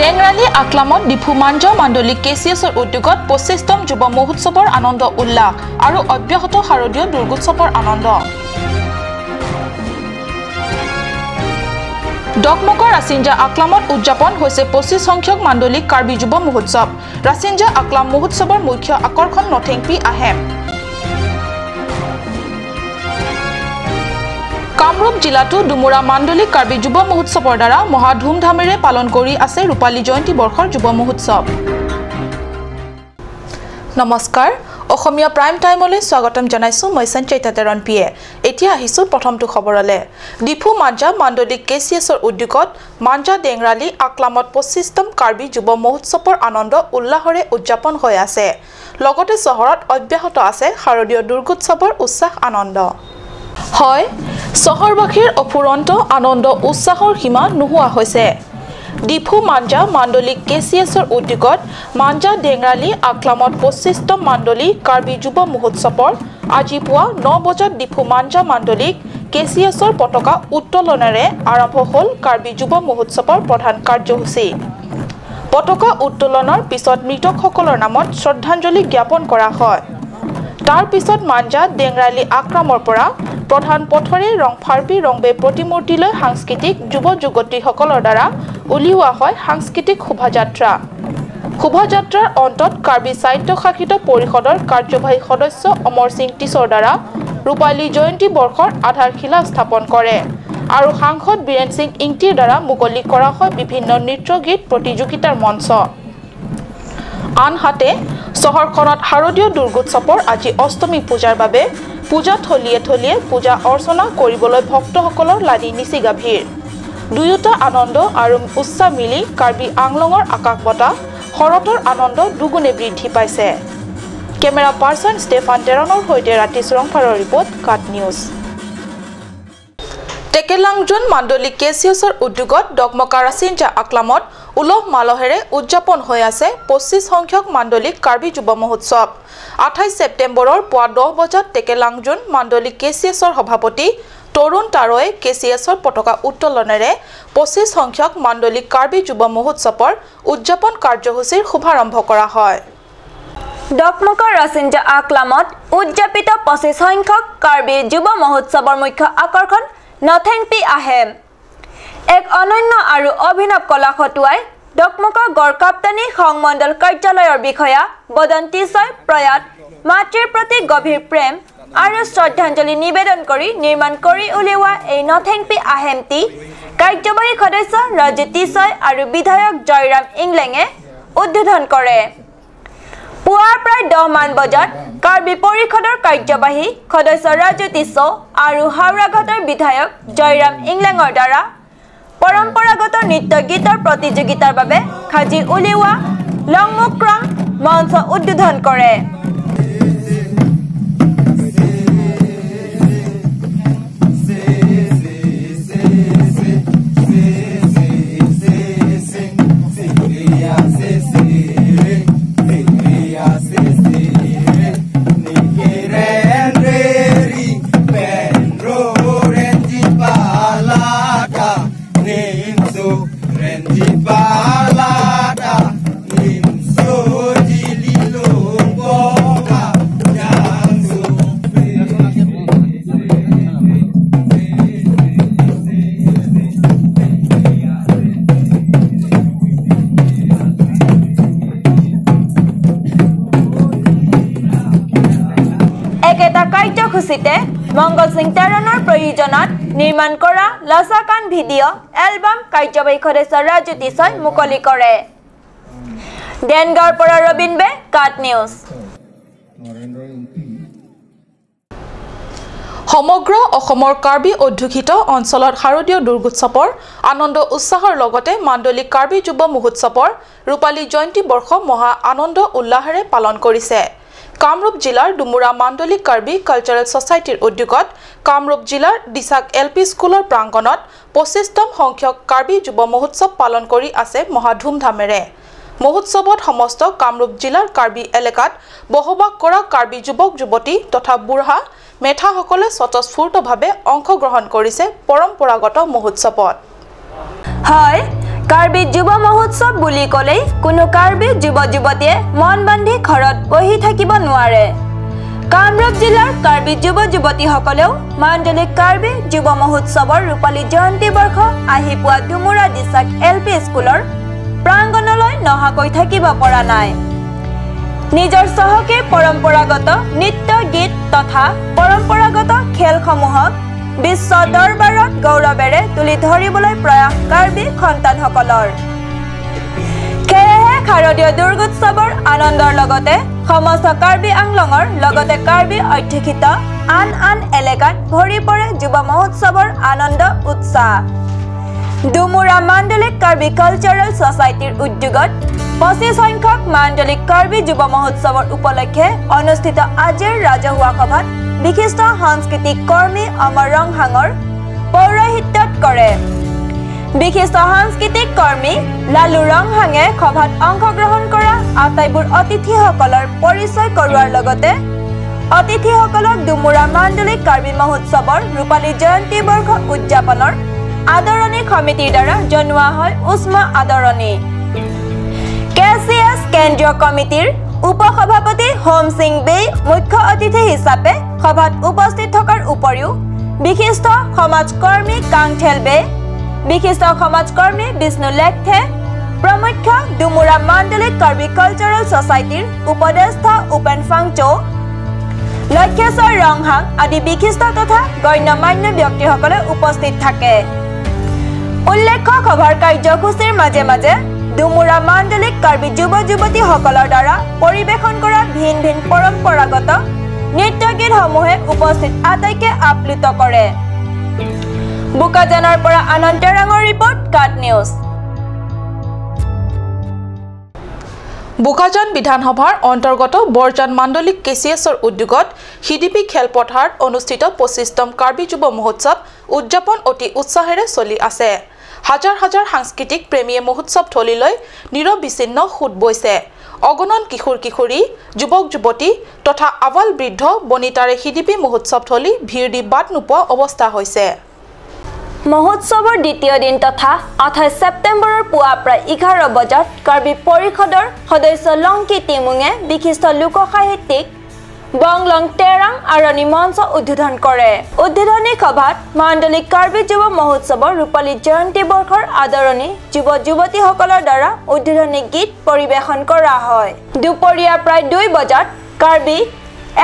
ডেংৰালী আকলামত ডিফু মাঞ্জা মাণ্ডলিক কে চি এছৰ উদ্যোগত 25তম যুৱ মহোৎসৱৰ আনন্দ উল্লাস আৰু অব্যাহত শাৰদীয় দুৰ্গোৎসৱৰ আনন্দ। ডকমকৰ ৰাছিঞ্জা আকলামত উদযাপন হৈছে 25 সংখ্যক মাণ্ডলিক কাৰ্বি যুৱ মহোৎসৱ। ৰাছিঞ্জা আকলাম মহোৎসৱৰ মুখ্য আকৰ্ষণ নথেংপি আহেম। কামৰূপ জিলাতো ডুমুৰা মাণ্ডলিক কাৰ্বি যুৱ মহোৎসৱৰ দ্বাৰা মহা ধুমধামেৰে পালন কৰি আছে ৰূপালী জয়ন্তী বৰ্ষৰ যুৱ মহোৎসৱ। নমস্কাৰ, অসমীয়া প্ৰাইম টাইমলৈ স্বাগতম জনাইছোঁ মই সঞ্চয়িতা তেৰণ পিয়ে। এতিয়া আহিছোঁ প্ৰথমটো খবৰলৈ। ডিফু মাঞ্জা মাণ্ডলিক কে চি এছৰ উদ্যোগত মাঞ্জা ডেংৰালী আকলামত 25তম কাৰ্বি যুৱ মহোৎসৱৰ আনন্দ উল্লাসেৰে উদযাপন হৈ আছে। লগতে চহৰত অব্যাহত আছে শাৰদীয় দুৰ্গোৎসৱৰ উৎসাহ আনন্দ। হয়, চহৰবাসীৰ অফুৰন্ত আনন্দ উৎসাহৰ সীমা নোহোৱা হৈছে। ডিফু মাঞ্জা মাণ্ডলিক কে চি এছৰ উদ্যোগত মাঞ্জা ডেংৰালী আকলামত 25তম মাণ্ডলিক কাৰ্বি যুৱ মহোৎসৱৰ আজি পুৱা 9 বজাত ডিফু মাঞ্জা মাণ্ডলিক কে চি এছৰ পতাকা উত্তোলনেৰে আৰম্ভ হ'ল কাৰ্বি যুৱ মহোৎসৱৰ প্ৰধান কাৰ্যসূচী। পতাকা উত্তোলনৰ পিছত মৃতকসকলৰ নামত শ্ৰদ্ধাঞ্জলি জ্ঞাপন কৰা হয়। তাৰ পিছত মাঞ্জা ডেংৰালী আকলামৰ পৰা প্ৰধান পথৰে ৰংফাৰ্পি ৰংবে প্ৰতিমূৰ্তিলৈ সাংস্কৃতিক যুৱ যুৱতীসকলৰ দ্বাৰা উলিওৱা হয় সাংস্কৃতিক শোভাযাত্ৰা। শোভাযাত্ৰাৰ অন্তত কাৰ্বি স্বায়ত্তশাসিত পৰিষদৰ কাৰ্যবাহী সদস্য অমৰ সিং টিছৰ দ্বাৰা ৰূপালী জয়ন্তী বৰ্ষৰ আধাৰশিলা স্থাপন কৰে আৰু সাংসদ বীৰেন সিং ইংটিৰ দ্বাৰা মুকলি কৰা হয় বিভিন্ন নৃত্য গীত প্ৰতিযোগিতাৰ মঞ্চ। আনহাতে চহৰখনত শাৰদীয় দুৰ্গোৎসৱৰ আজি অষ্টমী পূজাৰ বাবে পূজা থলীয়ে থলীয়ে পূজা অৰ্চনা কৰিবলৈ ভক্তসকলৰ লানি নিচিগা ভিৰ। দুয়োটা আনন্দ আৰু উৎসাহ মিলি কাৰ্বি আংলঙৰ আকাশ বতাহ শৰতৰ আনন্দ দুগুণে বৃদ্ধি পাইছে। কেমেৰা পাৰ্চন ষ্টেফান টেৰণৰ সৈতে ৰাতি চুৰংফাৰৰ ৰিপৰ্ট, কাট নিউজ। টেকেলাংজুন মাণ্ডলিক কে চি এছৰ উদ্যোগত ডকমকা ৰাছিঞ্জা আকলামত উলহ মালহেৰে উদযাপন হৈ আছে 25 সংখ্যক মাণ্ডলিক কাৰ্বি যুৱ মহোৎসৱ। 28 ছেপ্টেম্বৰৰ পুৱা 10 বজাত টেকেলাংজুন মাণ্ডলিক কে চি এছৰ সভাপতি তৰুণ তাৰয়ে কে চি এছৰ পতাকা উত্তোলনেৰে 25 সংখ্যক মাণ্ডলিক কাৰ্বি যুৱ মহোৎসৱৰ উদযাপন কাৰ্যসূচীৰ শুভাৰম্ভ কৰা হয়। ডকমকা ৰাছিঞ্জা আকলামত উদযাপিত 25 সংখ্যক কাৰ্বি যুৱ মহোৎসৱৰ মুখ্য আকৰ্ষণ নথেংপি আহেম। এক অনন্য আৰু অভিনৱ কলা খটুৱাই ডকমকা গড়কাপ্তানী সংমণ্ডল কাৰ্যালয়ৰ বিষয়া বদন টিছই প্ৰয়াত মাতৃৰ প্ৰতি গভীৰ প্ৰেম আৰু শ্ৰদ্ধাঞ্জলি নিবেদন কৰি নিৰ্মাণ কৰি উলিওৱা এই নথেংপি আহেমটি কাৰ্যবাহী সদস্য ৰাজু টিছই আৰু বিধায়ক জয়ৰাম ইংলেঙে উদ্বোধন কৰে। পুৱা প্ৰায় 10 মান বজাত কাৰ্বি পৰিষদৰ কাৰ্যবাহী সদস্য ৰাজু টিছ আৰু হাওৰাঘাটৰ বিধায়ক জয়ৰাম ইংলেঙৰ দ্বাৰা পৰম্পৰাগত নৃত্য গীতৰ প্ৰতিযোগিতাৰ বাবে সাজি উলিওৱা লংমুক্ৰাং মঞ্চ উদ্বোধন কৰে। একেটা কাৰ্যসূচীতে মংগল সিং তেৰণৰ প্ৰয়োজনত নিৰ্মাণ কৰা লাচাকান ভিডিঅ' এলবাম কাৰ্যবাহী সদস্য ৰাজু টিছই মুকলি কৰে। ডেনগাঁৱৰ পৰা ৰবীন বে, কাট নিউজ। সমগ্ৰ অসমৰ কাৰ্বি অধ্যুষিত অঞ্চলত শাৰদীয় দুৰ্গোৎসৱৰ আনন্দ উৎসাহৰ লগতে মাণ্ডলিক কাৰ্বি যুৱ মহোৎসৱৰ ৰূপালী জয়ন্তী বৰ্ষ মহা আনন্দ উল্লাসেৰে পালন কৰিছে। কামৰূপ জিলাৰ ডুমুৰা মাণ্ডলিক কাৰ্বি কালচাৰেল ছ'চাইটিৰ উদ্যোগত কামৰূপ জিলাৰ দিচাক এল পি স্কুলৰ প্ৰাংগণত 25তম সংখ্যক কাৰ্বি যুৱ মহোৎসৱ পালন কৰি আছে মহা ধুমধামেৰে। মহোৎসৱত সমস্ত কামৰূপ জিলাৰ কাৰ্বি এলেকাত বসবাস কৰা কাৰ্বি যুৱক যুৱতী তথা বুঢ়া মেথাসকলে স্বতঃস্ফূৰ্তভাৱে অংশগ্ৰহণ কৰিছে পৰম্পৰাগত মহোৎসৱত। হয়, কাৰ্বি যুৱ মহোৎসৱ বুলি ক'লেই কোনো কাৰ্বি যুৱ যুৱতীয়ে মন বান্ধি ঘৰত বহি থাকিব নোৱাৰে। কামৰূপ জিলাৰ কাৰ্বি যুৱ যুৱতীসকলেও মাণ্ডলিক কাৰ্বি যুৱ মহোৎসৱৰ ৰূপালী জয়ন্তী বৰ্ষ আহি পোৱা ডুমুৰা দিচাক এল পি স্কুলৰ প্ৰাংগণলৈ নহাকৈ থাকিব পৰা নাই। নিজৰ চহকী পৰম্পৰাগত নৃত্য গীত তথা পৰম্পৰাগত খেলসমূহক বিশ্ব দৰবাৰত গৌৰৱেৰে তুলি ধৰিবলৈ প্ৰয়াস কাৰ্বি সন্তানসকলৰ। সেয়েহে শাৰদীয় দুৰ্গোৎসৱৰ আনন্দৰ লগতে সমস্ত কাৰ্বি আংলঙৰ লগতে কাৰ্বি অধ্যুষিত আন আন এলেকাত ভৰি পৰে যুৱ মহোৎসৱৰ আনন্দ উৎসাহ। ডুমুৰা মাণ্ডলিক কাৰ্বি কালচাৰেল ছ'চাইটিৰ উদ্যোগত 25 সংখ্যক মাণ্ডলিক কাৰ্বি যুৱ মহোৎসৱৰ উপলক্ষে অনুষ্ঠিত আজিৰ ৰাজহুৱা সভাত বিশিষ্ট সাংস্কৃতিক কৰ্মী অমৰ ৰংহাঙৰ পৌৰোহিত্যত কৰে। বিশিষ্ট সাংস্কৃতিক কৰ্মী লালু ৰংহাঙে সভাত অংশগ্ৰহণ কৰা আটাইবোৰ অতিথিসকলৰ পৰিচয় কৰোৱাৰ লগতে অতিথিসকলক ডুমুৰা মাণ্ডলিক কাৰ্বি মহোৎসৱৰ ৰূপালী জয়ন্তী বৰ্ষ উদযাপনৰ আদৰণি সমিতিৰ দ্বাৰা জনোৱা হয় উষ্ম আদৰণি। কে চি এছ কেন্দ্ৰীয় কমিটিৰ উপসভাপতি হোম সিং বেই মুখ্য অতিথি হিচাপে সভাত উপস্থিত থকাৰ উপৰিও বিশিষ্ট সমাজকৰ্মী কাংঠেল বে, বিশিষ্ট সমাজকৰ্মী বিষ্ণু লেখথে প্ৰমুখ্য ডুমুৰা মাণ্ডলিক কাৰ্বি কালচাৰেল ছ'চাইটিৰ উপদেষ্টা উপেন ফাংচৌ, লক্ষেশ্বৰ ৰংহাং আদি বিশিষ্ট তথা গণ্যমান্য ব্যক্তিসকলে উপস্থিত থাকে। উল্লেখ্য, সভাৰ কাৰ্যসূচীৰ মাজে মাজে ডুমুৰা মাণ্ডলিক কাৰ্বি যুৱ যুৱতীসকলৰ দ্বাৰা পৰিৱেশন কৰা ভিন ভিন পৰম্পৰাগত নৃত্য গীতসমূহে উপস্থিত আটাইকে আপ্লুত কৰে। বোকাজানৰ পৰা আনন্দ তেৰাঙৰ ৰিপৰ্ট, কাট নিউজ। বোকাজান বিধানসভাৰ অন্তৰ্গত বৰজান মাণ্ডলিক কে চি এছৰ উদ্যোগত সিডিপি খেলপথাৰত অনুষ্ঠিত 25তম কাৰ্বি যুৱ মহোৎসৱ উদযাপন অতি উৎসাহেৰে চলি আছে। হাজাৰ হাজাৰ সাংস্কৃতিক প্ৰেমীয়ে মহোৎসৱ থলীলৈ নিৰবিচ্ছিন্ন সোঁত বৈছে। অগণন কিশোৰ কিশোৰী, যুৱক যুৱতী তথা আৱাল বৃদ্ধ বনিতাৰে সিডিপি মহোৎসৱ থলী ভিৰ দি বাট নোপোৱা অৱস্থা হৈছে। মহোৎসৱৰ দ্বিতীয় দিন তথা 28 ছেপ্টেম্বৰৰ পুৱা প্ৰায় 11 বজাত কাৰ্বি পৰিষদৰ সদস্য লংকি টিমুঙে বিশিষ্ট লোকসাহিত্যিক বংলং তেৰাং আৰণি মঞ্চ উদ্বোধন কৰে। উদ্বোধনী সভাত মাণ্ডলিক কাৰ্বি যুৱ মহোৎসৱৰ ৰূপালী জয়ন্তী বৰ্ষৰ আদৰণি যুৱ যুৱতীসকলৰ দ্বাৰা উদ্বোধনী গীত পৰিৱেশন কৰা হয়। দুপৰীয়া প্ৰায় 2 বজাত কাৰ্বি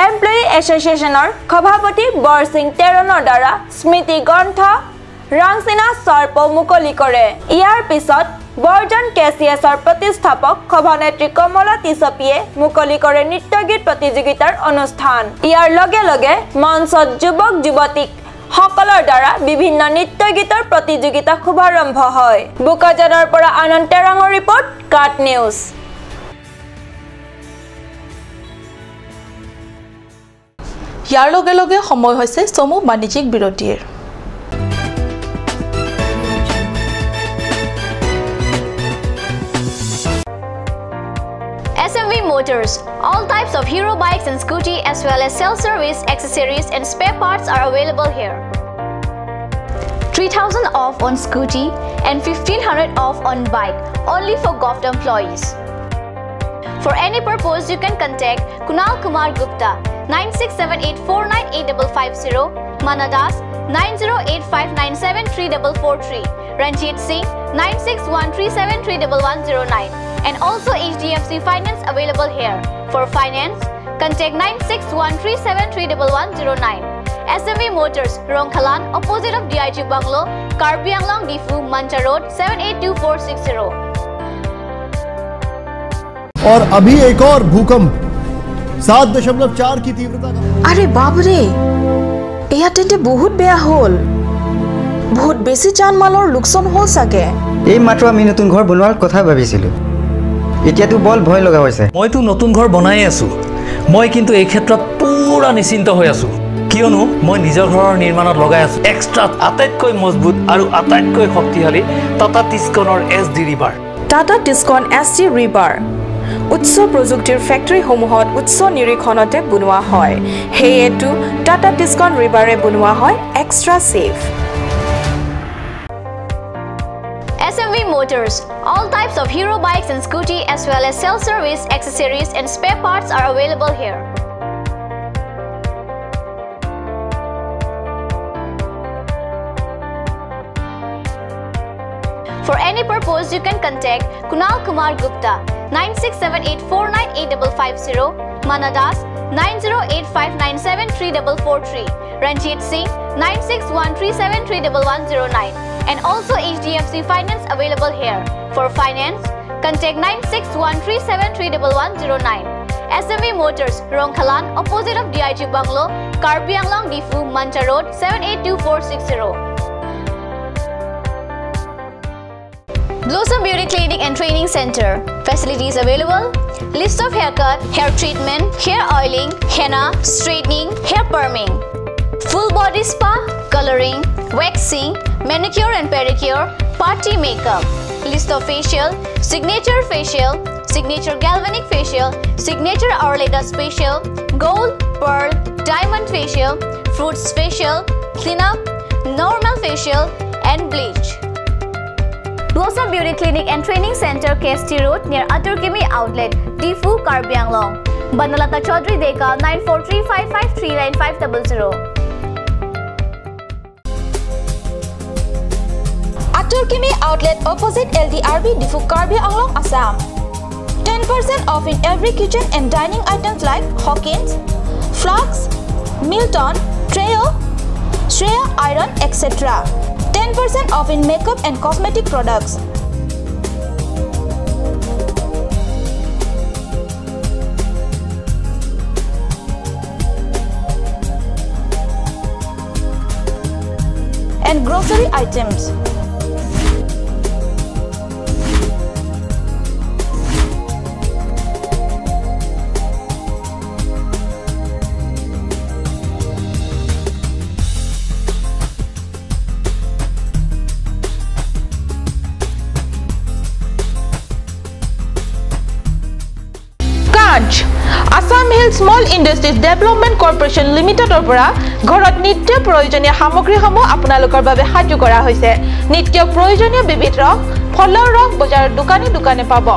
এমপ্লয়ী এছ'চিয়েশ্যনৰ সভাপতি বৰসিং তেৰণৰ দ্বাৰা স্মৃতি গ্ৰন্থ ৰাংচিনা সৰ্প মুকলি কৰে। ইয়াৰ পিছত বৰজন কে চি এছৰ প্ৰতিষ্ঠাপক সভানেত্ৰী কমলা তিচপিয়ে মুকলি কৰে নৃত্য গীত প্ৰতিযোগিতাৰ অনুষ্ঠান। ইয়াৰ লগে লগে মঞ্চত যুৱক যুৱতীক সকলৰ দ্বাৰা বিভিন্ন নৃত্য গীতৰ প্ৰতিযোগিতা শুভাৰম্ভ হয়। বোকাজানৰ পৰা আনন্দ তেৰাঙৰ ৰিপৰ্ট, কাট নিউজ। ইয়াৰ লগে লগে সময় হৈছে চমু বাণিজ্যিক বিৰতিৰ। SMV Motors. All types of hero bikes and scooty as well as self-service accessories and spare parts are available here. 3000 off on scooty and 1500 off on bike only for govt employees. For any purpose you can contact Kunal Kumar Gupta 9678498550, Manadas 9085973443, Ranjit Singh 9613731109, and also HDFC Finance available here. For finance, contact 9613731109. SMV Motors, Rongkhalan, opposite of DIG Bungalow, Karbi Anglong, Difu, Mancha Road, 782460. और अभी एक और भूकंप 7.4 की तीव्रता का। अरे बाप रे, এয়া তেন্তে বহুত বেয়া হ'ল। বহুত বেছি জানমালৰ লোকচান হ'ল চাগে। এই মাত্ৰ আমি নতুন ঘৰ বনোৱাৰ কথা ভাবিছিলোঁ, এতিয়াতো বল ভয় লগা হৈছে। মইতো নতুন ঘৰ বনাই আছোঁ। মই কিন্তু এই ক্ষেত্ৰত পুৰা নিশ্চিন্ত হৈ আছোঁ, কিয়নো মই নিজৰ ঘৰৰ নিৰ্মাণত লগাই আছোঁ এক্সট্ৰা আটাইতকৈ মজবুত আৰু আটাইতকৈ শক্তিশালী Tata টিস্কনৰ S D rebar. Tata Tiscon S D rebar উচ্চ প্ৰযুক্তিৰ ফেক্টৰীসমূহত উচ্চ নিৰীক্ষণতে বনোৱা হয়, সেয়েতো টাটা টিস্কন ৰিবাৰে বনোৱা হয় extra safe. SMV Motors. All types of Hero bikes and scooty as well as self-service, accessories and spare parts are available here. For any purpose, you can contact Kunal Kumar Gupta 9678498550, Mana Das 9085973443, Ranjit Singh 9613731109, and also HDFC Finance available here. For finance, contact 9613731109. SMV Motors, Rongkhalan, opposite of DIG Bungalow, Karbi Anglong, Diphu, Manja Road, 782460. Blossom Beauty Clinic and Training Center. Facilities available: list of haircut, hair treatment, hair oiling, henna, straightening, hair perming, full body spa, coloring, waxing, manicure and pedicure, party makeup. List of facial: signature facial, signature galvanic facial, signature Arleta facial, gold, pearl, diamond facial, fruits facial, cleanup, normal facial and bleach. Blossom Beauty Clinic and Training Center, KST Road, near Aturkimi Outlet, Diphu, Karbi Anglong. Banalata Chaudhary Deka, 9435539500. Aturkimi Outlet, opposite LDRB, Diphu, Karbi Anglong, Assam. 10% off in every kitchen and dining items like Hawkins, Flux, Milton, Treo, Shreya Iron, etc. 10% off in makeup and cosmetic products. And grocery items. Assam Hill Small Industries Development Corporation লিমিটেডৰ পৰা ঘৰত নিত্য প্ৰয়োজনীয় সামগ্ৰীসমূহ আপোনালোকৰ বাবে সাজু কৰা হৈছে। নিত্য প্ৰয়োজনীয় বিবিধ ৰস, ফলৰ ৰস বজাৰৰ দোকানে দোকানে পাব।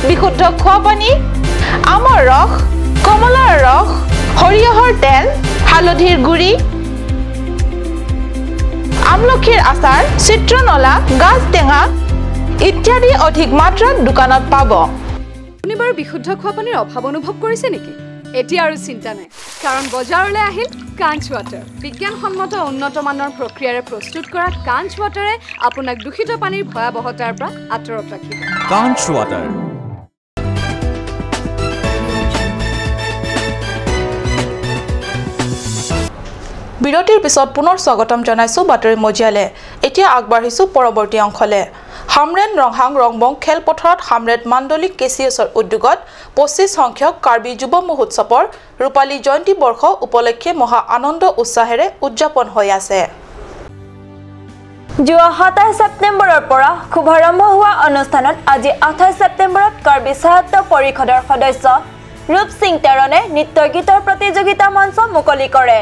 বিশুদ্ধ খোৱা পানী, আমৰ ৰস, কমলাৰ ৰস, সৰিয়হৰ তেল, হালধিৰ গুড়ি, আমলখিৰ আচাৰ, চিত্ৰনলা, গাজ টেঙা ইত্যাদি অধিক মাত্ৰাত দোকানত পাব। আপুনি বাৰু বিশুদ্ধ খোৱা পানীৰ অভাৱ অনুভৱ কৰিছে নেকি? এতিয়া আৰু চিন্তা নাই, কাৰণ বজাৰলৈ আহিল কাঞ্চ ৱাটাৰ। বিজ্ঞানসন্মত উন্নত মানৰ প্ৰক্ৰিয়াৰে প্ৰস্তুত কৰা কাঞ্চ ৱাটাৰে আপোনাক দূষিত পানীৰ ভয়াৱহতাৰ পৰা আঁতৰত ৰাখিব। কাঞ্চ ৱাটাৰ। বিৰতিৰ পিছত পুনৰ স্বাগতম জনাইছো বাতৰি মজিয়ালে। এতিয়া আগবাঢ়িছো পৰৱৰ্তী অংশলে। হামৰেন ৰংহাং ৰংবং খেলপথাৰত হামৰেড মাণ্ডলিক কেচিএছৰ উদ্যোগত 25 সংখ্যক কাৰ্বি যুৱ মহোৎসৱৰ ৰূপালী জয়ন্তী বৰ্ষ উপলক্ষে মহা আনন্দ উৎসাহেৰে উদযাপন হৈ আছে। যোৱা 27 ছেপ্টেম্বৰৰ পৰা শুভাৰম্ভ হোৱা অনুষ্ঠানত আজি 28 ছেপ্টেম্বৰত কাৰ্বি সাহিত্য পৰিষদৰ সদস্য ৰূপ সিং তেৰণে নৃত্য গীতৰ প্ৰতিযোগিতা মঞ্চ মুকলি কৰে।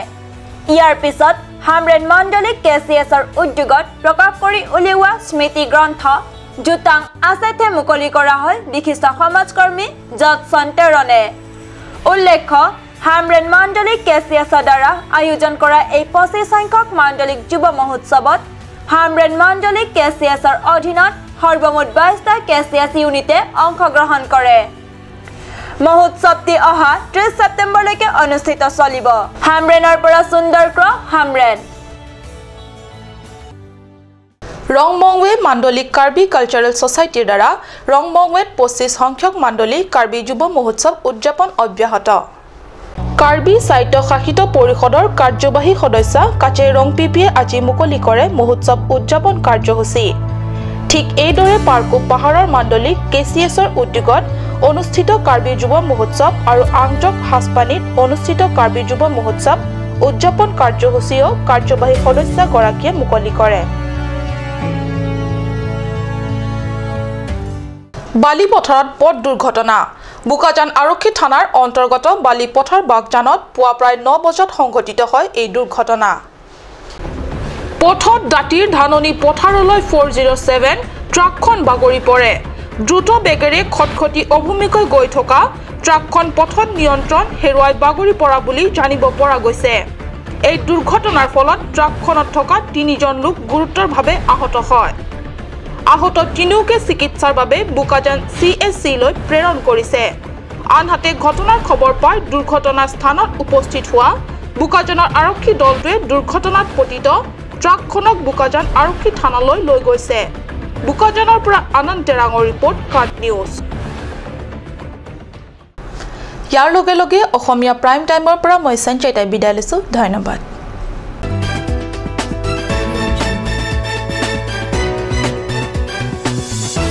ইয়াৰ পিছত হামৰেন মাণ্ডলিক কেচিএছৰ উদ্যোগত প্ৰকাশ কৰি উলিওৱা স্মৃতি গ্ৰন্থ জোতাং আছেথে মুকলি কৰা হয় বিশিষ্ট সমাজকৰ্মী জটছন তেৰণে। উল্লেখ্য, হামৰেন মাণ্ডলিক কেচিএছৰ দ্বাৰা আয়োজন কৰা এই 25 সংখ্যক মাণ্ডলিক যুৱ মহোৎসৱত হামৰেন মাণ্ডলিক কেচিএছৰ অধীনত সৰ্বমুঠ 22টা কেচিএছ ইউনিটে অংশগ্ৰহণ কৰে। মহোৎসৱটি অহা 30 ছেপ্টেম্বৰলৈকে অনুষ্ঠিত চলিব। হামৰেনৰ পৰা সুন্দৰ ক্ৰ হামৰেন। ৰংমংৱে মাণ্ডলিক কাৰ্বি কালচাৰেল ছ'চাইটিৰ দ্বাৰা ৰংমংৱেত 25 সংখ্যক মাণ্ডলিক কাৰ্বি যুৱ মহোৎসৱ উদযাপন অব্যাহত। কাৰ্বি স্বায়ত্তশাসিত পৰিষদৰ কাৰ্যবাহী সদস্য কাচে ৰংপিপিয়ে আজি মুকলি কৰে মহোৎসৱ উদযাপন কাৰ্যসূচী। ঠিক এইদৰে পাৰ্কো পাহাৰৰ মাণ্ডলিক কেচিএছৰ উদ্যোগত অনুষ্ঠিত কাৰ্বি যুৱ মহোৎসৱ আৰু আংজক হাজপানীত অনুষ্ঠিত কাৰ্বি যুৱ মহোৎসৱ উদযাপন কাৰ্যসূচীও কাৰ্যবাহী সদস্যগৰাকীয়ে মুকলি কৰে। বালিপথাৰত পথ দুৰ্ঘটনা। বোকাজান আৰক্ষী থানাৰ অন্তৰ্গত বালিপথাৰ বাগজানত পুৱা প্ৰায় 9 বজাত সংঘটিত হয় এই দুৰ্ঘটনা। পথত দাঁতিৰ ধাননি পথাৰলৈ 407 ট্ৰাকখন বাগৰি পৰে। দ্ৰুত বেগেৰে খটখটি অভিমুখে গৈ থকা ট্ৰাকখন পথত নিয়ন্ত্ৰণ হেৰুৱাই বাগৰি পৰা বুলি জানিব পৰা গৈছে। এই দুৰ্ঘটনাৰ ফলত ট্ৰাকখনত থকা তিনিজন লোক গুৰুতৰভাৱে আহত হয়। আহত তিনিওকে চিকিৎসাৰ বাবে বোকাজান CSC লৈ প্ৰেৰণ কৰিছে। আনহাতে ঘটনাৰ খবৰ পাই দুৰ্ঘটনাৰ স্থানত উপস্থিত হোৱা বোকাজানৰ আৰক্ষী দলটোৱে দুৰ্ঘটনাত পতিত ট্ৰাকখনক বোকাজান আৰক্ষী থানালৈ লৈ গৈছে। বোকাজানৰ পৰা আনন্দ তেৰাঙৰ ৰিপৰ্ট, কাট নিউজ। ইয়াৰ লগে লগে অসমীয়া প্ৰাইম টাইমৰ পৰা মই সঞ্চয়তাই বিদায় লৈছোঁ। ধন্যবাদ।